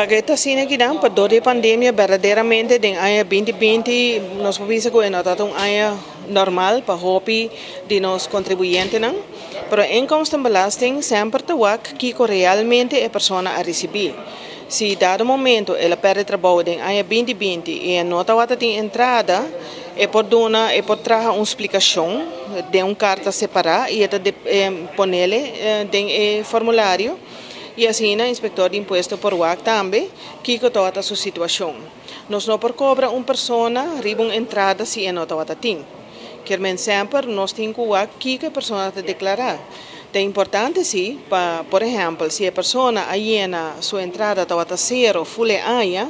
Paga ta asina akinan pa dor di e pandemia berdaderamente den aña 2020 nos por bisa ku e no tabata un aña normal pa hopi di nos kontribuyentenan. Pero inkomstenbelasting semper ta wak kiko realmente e persona a risibí. Si dado momento el a pèrdè trabou den aña 2020 i e no tabata tin entrada, e por duna, e por traha un splikashon den un karta separá i e ta ponele den e formulario i asina inspektor di impuesto por wak tambe kiko tabata su situashon. Nos no por kobra un persona riba un entrada si e no tabata tin. Kier men semper nos tin ku wak kiko e persona ta deklará. Ta importante si pa, por ehèmpel, si e persona a yena su entrada tabata sero ful e aña,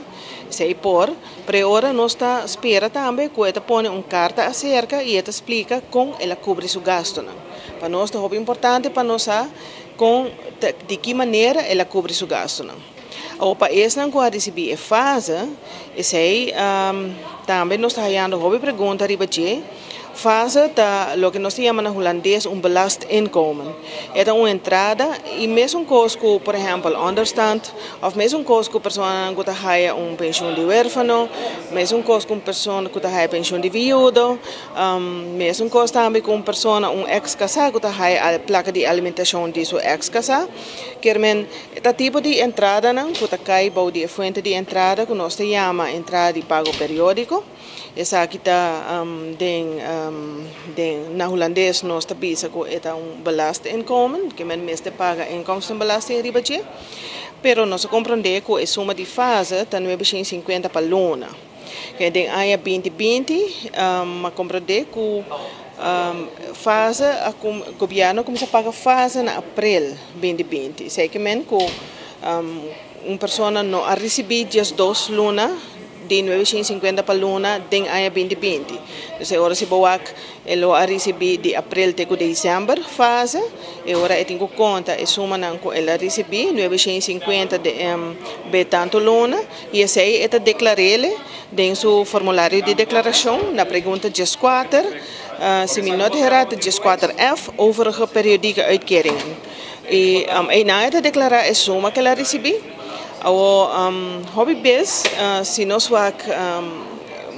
esei por, pero e ora nos ta spera tambe ku e ta pone un karta aserka i e ta splika kon el a kubri su gastunan. Pa nos ta hopi importante pa nos sa kon, di ki manera el a kubri su gastunan. Awor pa esnan ku a risibí e fase, esei tambe nos ta hayando hopi pregunta riba dje. Fase ta loke nos ta yama na hulandes un belast inkomen. E ta un entrada i mesun kos ku por ehèmpel onderstand òf mesun kos ku personanan ku ta haya un penshun di huérfano, mesun kos ku un persona ku ta haya penshun di viudo, mesun kos tambe ku un persona, un eks kasá ku ta haya plaka di alimentashon di su eks kasá. Kier men ta tipo di entradanan ku ta kai bou di e fuente di entrada ku nos ta yama entrada di pago periódiko. Esaki ta den den na hulandes nos ta bisa ku e ta un belastinkomen, ke men mester paga inkomstenbelasting riba dje, pero nos a komprondé ku e suma di fase ta 950 pa luna. Ke den aña 2020 a komprondé ku fase a gobièrnu a kuminsá paga fase na aprel 2020, esei ke men ku un persona no a risibí 12 luna di 950 pa luna den aña 2020. Dus e ora si bo wak e lo a risibí di aprel te ku desèmber fase, e ora e tin ku konta e sumanan ku el a risibí, 950 de be tantu luna, i esei e ta deklar'é den su formulario di deklarashon na pregunta 14, si mi no ta hera ta 14F, overige periodieke uitkeringen. I einan e ta deklará e suma ku el a risibí. Awor, hopi bes si nos wak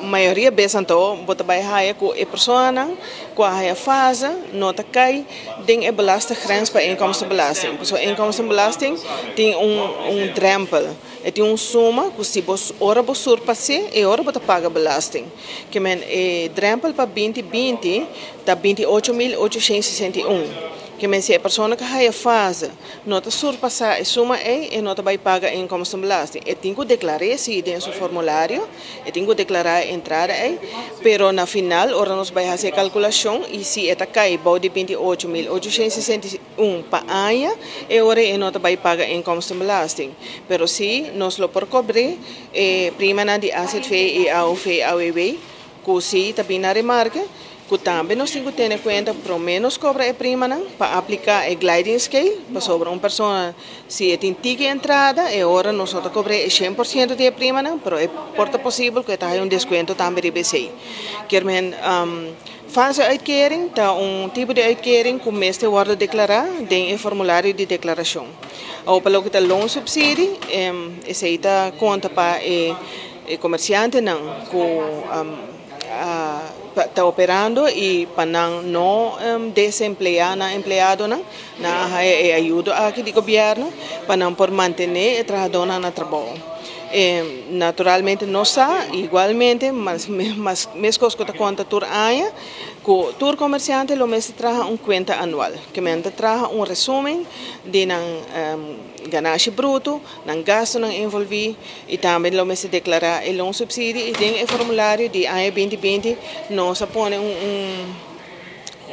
mayoria bes anto bo ta bai haya ku e personanan ku a haya fase no ta kai den e belastinggrens pa inkomstenbelasting. Pasobra inkomstenbelasting tin un drempel, e tin un suma ku si bo ora bo surpas'é e ora bo ta paga belasting. Ke men e drempel pa 2020 ta 28.861. Ke men si e persona ku haya fase no ta surpasá e suma ei, e no ta bai paga inkomstenbelasting. E tin ku deklar'é si den su formulario, e tin ku deklará e entrada ei, pero na final ora nos bai hasi e kalkulashon i si e ta kai bou di 28.861 pa aña, e ora ei e no ta bai paga inkomstenbelasting. Pero si nos lo por kobr'é e primanan di AZV i AOV, AWB, ku si ta bin na remarke, ku tambe nos tin ku tene kuenta promé nos kobra e primanan pa apliká e gliding scale, pasobra un persona si e tin tiki entrada e ora nos no ta kobr'é e 100% di e primanan, pero e por ta posibel ku e ta haña un deskuento tambe riba esei. Kier men fase uitkering ta un tipo di uitkering ku mester wòrdu deklará den e formulario di deklarashon. Awor pa loke ta loonsubsidie, esei ta konta pa e komersiantenan ku ta operando i pa nan no desempleá nan empleadonan, nan a haya e ayudo aki di gobièrnu pa nan por mantené e trahadónan na trabou. Naturalmente nos sa igualmente mas meskos ku ta konta tur aña ku tur komersiante lo mester traha un kuenta anual, ke men ta traha un resumen di nan ganashi bruto, nan gastunan envolví i tambe lo mester deklará e loonsubsidie i den e formulario di aña 2020 nos a pone un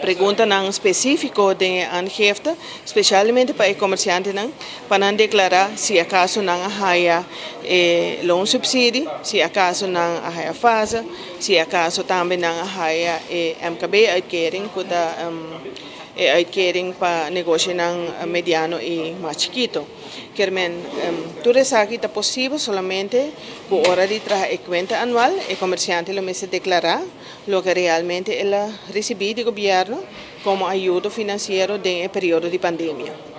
preguntanan spesífiko den e aangifte, spesialmente pa e komersiantenan, pa nan deklará si akaso nan a haya e loonsubsidie, si akaso nan a haya fase, si akaso tambe nan a haya e MKB-uitkering ku ta e uitkering pa negoshinan mediano i mas chikito. Kier men, tur esaki ta posibel solamente ku ora di traha e kuenta anual, e komersiante lo mester deklará loke realmente el a risibí di gobièrnu komo ayudo finansiero den e periodo di pandemia.